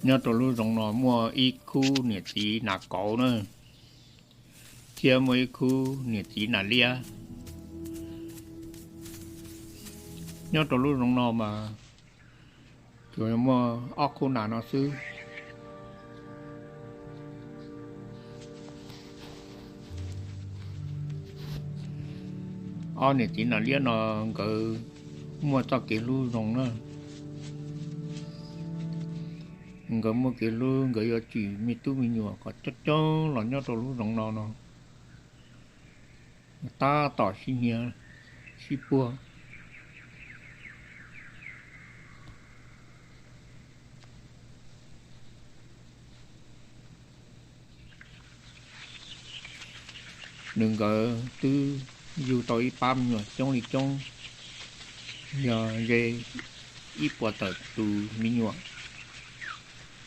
Nyob rau lub zoov no muaj ib khub niam txiv nas kauv na, thiab muaj ib khub niam txiv nas liab. Nyob rau lub zoov no mas tsuas muaj ob khub nas no xwb. Ob niam txiv nas liab no nkawd muaj txoj kev hlub zoo na. Nkawd muaj kev hlub, nkawd yuav tsim me tub me nyuam kom coob coob los nyob rau lub zoov no no, tab tom sib hnia sib puag. Nws nkawd twb yug tau ib pab me nyuam coob li coob, yog ze ib puas tawm tus me nyuam.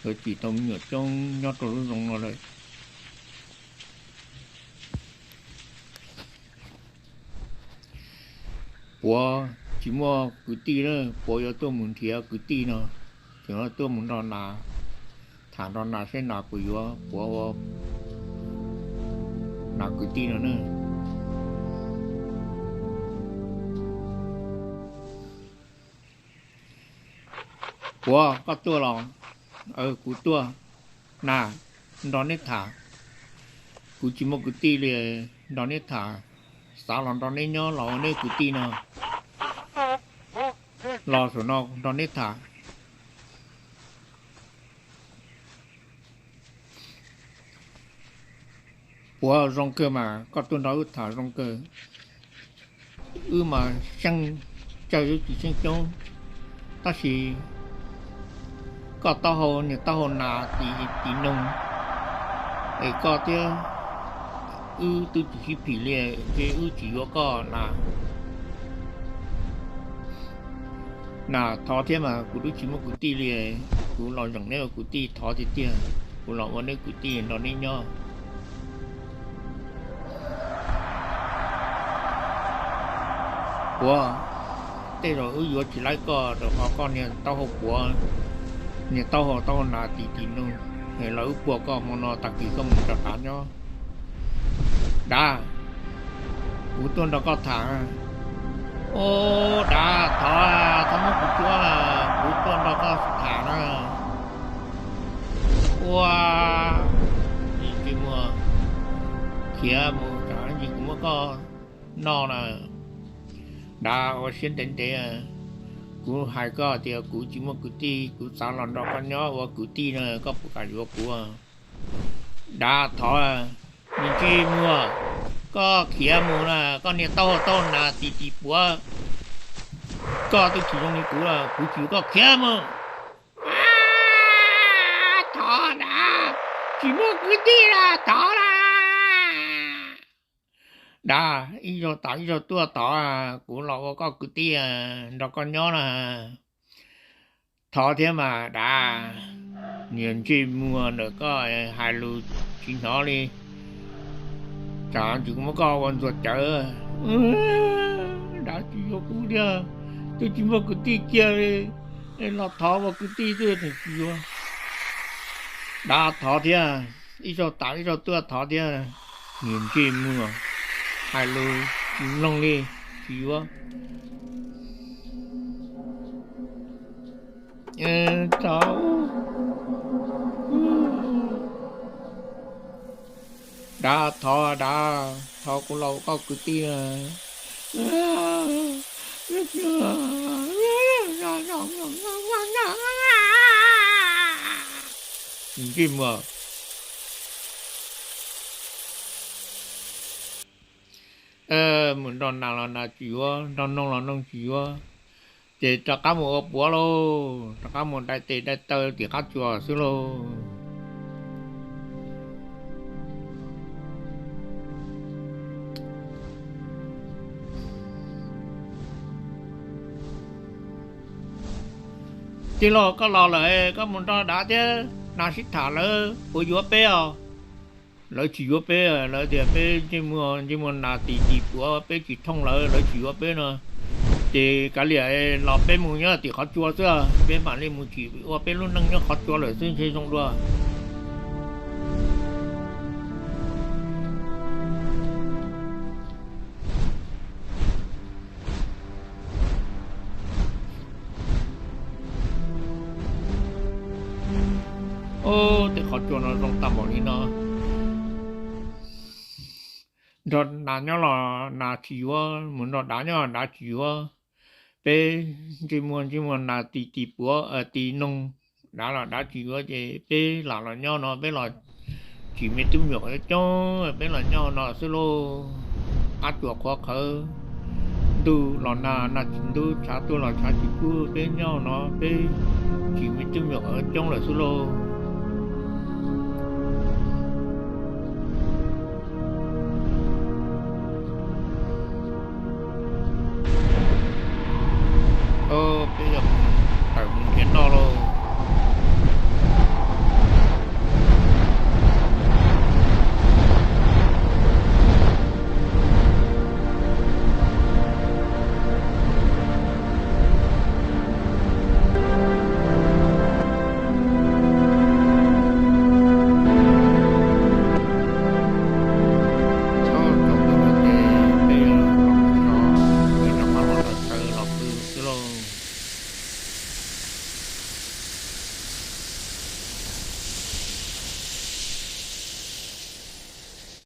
Nkawd tsim tau me nyuam coob nyob rau lub zoov no lawm. Puav tsis muaj kwv tij na, puav yuav tuaj mus nrhiav kwv tij no, tseem tuaj mus nrog nas tham, nrog nas seb nas puas yuav puav ua nas kwv tij no na. Puav, koj tuaj los? Kuv tuaj. Nas, nrog neb tham. Kuv tsis muaj kwv tij li, nrog neb tham. Xav los nrog neb nyob los ua neb kwv tij no. Los saum no nrog neb tham. Puav, zoo kawg mas, koj tuaj nrog wb tham zoo kawg. Wb mas xyeej tsawg wb tsis xyeej coob, tab sis koj taub hau niag taub hau nas tis tis noog, es koj thiab wb twb tsis sib phim li, ces wb tsis yuav koj na. Nas, thov thiab mas, kuv twb tsis muaj kwv tij li, kuv los zeem neb ua kwv tij, thov tiag tiag, kuv los ua neb kwv tij nrog neb nyob. Puav, tej zaum wb yuav tsis laib koj rau qhov koj niag taub hau puav, niag taub hau taub hau nas tis tis noog, los wb puag koj hmo no tag kis koj mus rov qab nyob. Dav, kuv tuaj nrog koj tham. Ub, dav, thov, thov muab kuv cuab, kuv tuaj nrog koj tham na. Ua, tsis muaj, khiav mus tsam ntsis kuv muab koj noj na. Dav, ua siab ntev ntev, kuv hais koj tias kuv tsis muaj kwv tij, kuv xav los nrog koj nyob ua kwv tij na, koj puas kam yuav kuv? Dav, thov, me ntsej muag, koj khiav mus na, koj niag taub hau taub hau nas tis tis puav, koj twb tsis zoo li kuv, kuv tsis yuav koj, khiav mus. Thov na, tsis muaj kwv tij na, thov na. Dav, ib zaug tas ib zaug tuaj, thov, kuv los ua koj kwv tij, nrog koj nyob na. Thov thiab mas dav, niag ntsej muag ntawm koj hais lus tsis hnov li, tsam ntsis kuv muab koj ua ntxuag cawv. Dav tsis yuav kuv thiab, twb tsis muaj kwv tij kiag li, los thov ua kwv tij twb tsis yuav. Dav thov thiab, ib zaug tas ib zaug tuaj thov thiab, niag ntsej muag hais lus tsis mloog li, tsis yuav. Dav thov, dav thov kuv los ua koj kwv tij. Ntsej muag, mus nrog nas los nas tsis yuav, nrog noog los noog tsis yuav, ces rov qab mus ua puav lauj, rov qab mus dai tes dai taw tim qab tsuas xwb lauj. Tij laug, koj los lawm, koj mus nrog dav thiab nas sib tham, lawv puas yuav peb os? Lawv tsis yuav peb, lawv tias peb ntsej muag, ntsej muag nas tis tis puav, peb tsis thooj lawv, lawv tsis yuav peb no. Ces kav liam los peb mus nyob tim qhov tsua xwb, peb mam li mus tsim ua peb lub neej nyob qhov tsua lawm xwb ntshe zoo dua. Ub, tej qhov tsua no zoo tag npaum li no. Nrog nas nyob los nas tsis yuav, mus nrog dav nyob dav tsis yuav. Peb ntsej muag ntsej muag nas ti ti puav ti noog, dav los dav tsis yuav ces peb lam los nyob no, peb los tsim me tub me nyuam coob, peb los nyob no xwb lauj. Qab tsuas qhuav qhawv, ntuj los nag nag tsis ntub, tshav tuaj los tshav tsis kub, peb nyob no peb tsim me tub me nyuam coob lawm xwb lauj. Peb yog tawm mus nrhiav noj lauj.